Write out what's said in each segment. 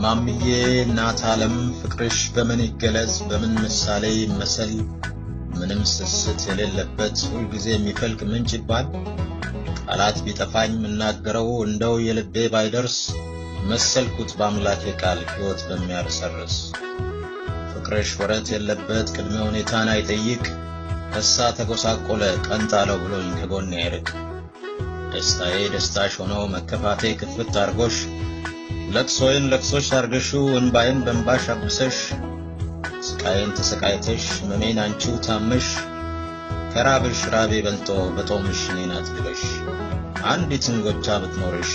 ማምዬ እናት ዓለም ፍቅርሽ በምን ይገለጽ በምን ምሳሌ ይመሰል? ምንም ስስት የሌለበት ሁልጊዜ የሚፈልቅ ምንጭ ይባል? ቃላት ቢጠፋኝ የምናገረው እንደው የልቤ ባይደርስ መሰልኩት በአምላኬ ቃል ሕይወት በሚያርሰርስ። ፍቅርሽ ወረት የለበት ቅድመ ሁኔታን አይጠይቅ፣ ከሳ ተጎሳቆለ ቀንጣለው ብሎኝ ከጎኔ አይርቅ። ደስታዬ ደስታሽ ሆኖ መከፋቴ ክፍት አርጎሽ፣ ለቅሶዬን ለቅሶሽ አርገሽው እንባዬን በእንባሽ አብሰሽ፣ ስቃዬን ተሰቃይተሽ ሕመሜን አንቺው ታመሽ፣ ከራብሽ ራቤ በልጦ በጦምሽ እኔን አጥግበሽ፣ አንዲት እንጎቻ ብትኖርሽ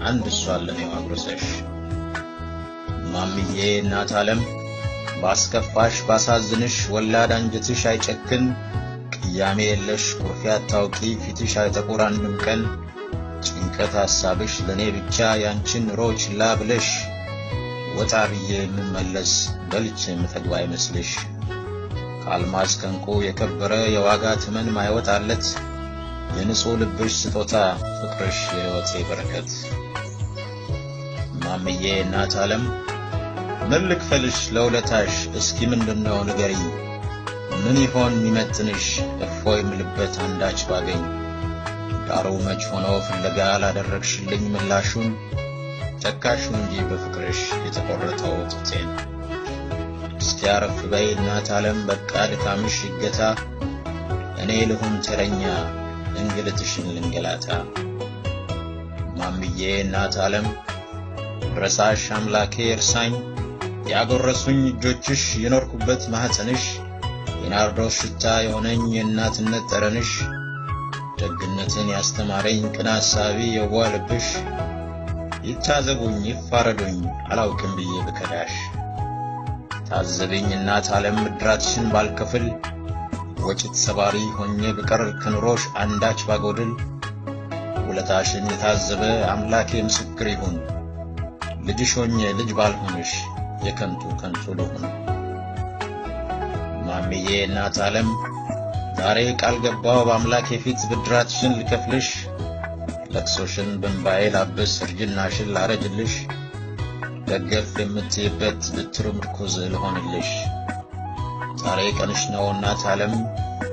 አንድ እሷን ለኔው አጉርሰሽ። ማምዬ እናት ዓለም ባስከፋሽ ባሳዝንሽ ወላድ አንጀትሽ አይጨክን፣ ቅያሜ የለሽ ኩርፊያ አታውቂ ፊትሽ አይጠቁር አንድም ቀን፣ ጭንቀት ሐሳብሽ ለእኔ ብቻ ያንቺን ኑሮ ችላ ብለሽ፣ ወጣ ብዬ የምመለስ በልቼ የምጠግብ አይመስልሽ። ከአልማዝ ከዕንቁ የከበረ የዋጋ ተመን ማይወጣለት የንጹሕ ልብሽ ስጦታ ፍቅርሽ የሕይወቴ በረከት። ማምዬ እናት ዓለም ምን ልክፈልሽ ለውለታሽ እስኪ ምንድነው ንገሪኝ? ምን ይሆን የሚመጥንሽ እፎይ የምልበት አንዳች ባገኝ? ዳሩ መች ሆኖ ፍለጋ ላደረግሽልኝ ምላሹን፣ ተካሹ እንጂ በፍቅርሽ የተቆረጠው ጡቴን። እስቲ አረፍ በይ እናት ዓለም በቃ ድካምሽ ይገታ፣ እኔ ልሁን ተረኛ እንግልትሽን ልንገላታ። ማምዬ እናት ዓለም ረሳሽ አምላኬ እርሳኝ፣ ያጎረሱኝ እጆችሽ የኖርኩበት ማኅፀንሽ፣ የናርዶስ ሽታ የሆነኝ የእናትነት ጠረንሽ፣ ደግነትን ያስተማረኝ ቅን አሳቢ የዋህ ልብሽ፣ ይታዘቡኝ ይፋረዱኝ አላውቅም ብዬ ብከዳሽ። ታዘብኝ እናት ዓለም ብድራትሽን ባልከፍል፣ ወጭት ሰባሪ ሆኜ ብቀር ከኑሮሽ አንዳች ባጎድል፣ ውለታሽን የታዘበ አምላኬ ምስክር ይሁን፣ ልጅሽ ሆኜ ልጅ ባልሆንሽ የከንቱ ከንቱ ልሁን። ማምዬ እናት ዓለም ዛሬ ቃል ገባው በአምላኬ ፊት ብድራትሽን ልከፍልሽ፣ ለቅሶሽን በእንባዬ ላብስ እርጅናሽን ላረጅልሽ፣ ደገፍ የምትይበት ብትሩ ምርኩዝ ልሆንልሽ። ዛሬ ቀንሽ ነው እናት ዓለም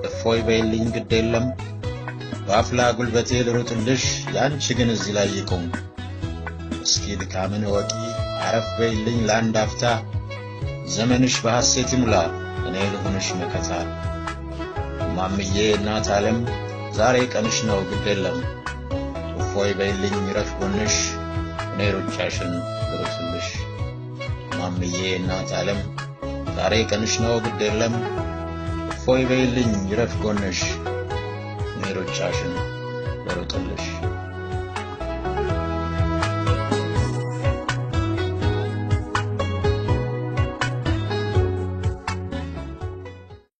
እፎይ በይልኝ ግድ የለም፣ በአፍላ ጉልበቴ ልሩጥልሽ ያንቺ ግን እዚህ ላይ ይቁም። እስኪ ድካምን እወቂ አረፍ በይልኝ ለአንድ አፍታ፣ ዘመንሽ በሐሴት ይሙላ እኔ ልሁንሽ መከታ። ማምዬ እናት ዓለም ዛሬ ቀንሽ ነው ግድ የለም፣ እፎይ በይልኝ ይረፍ ጎንሽ እኔ ሩጫሽን ልሩጥልሽ። ማምዬ እናት ዓለም ዛሬ ቀንሽ ነው ግድ የለም፣ እፎይ በይልኝ ይረፍ ጎንሽ እኔ ሩጫሽን ልሩጥልሽ።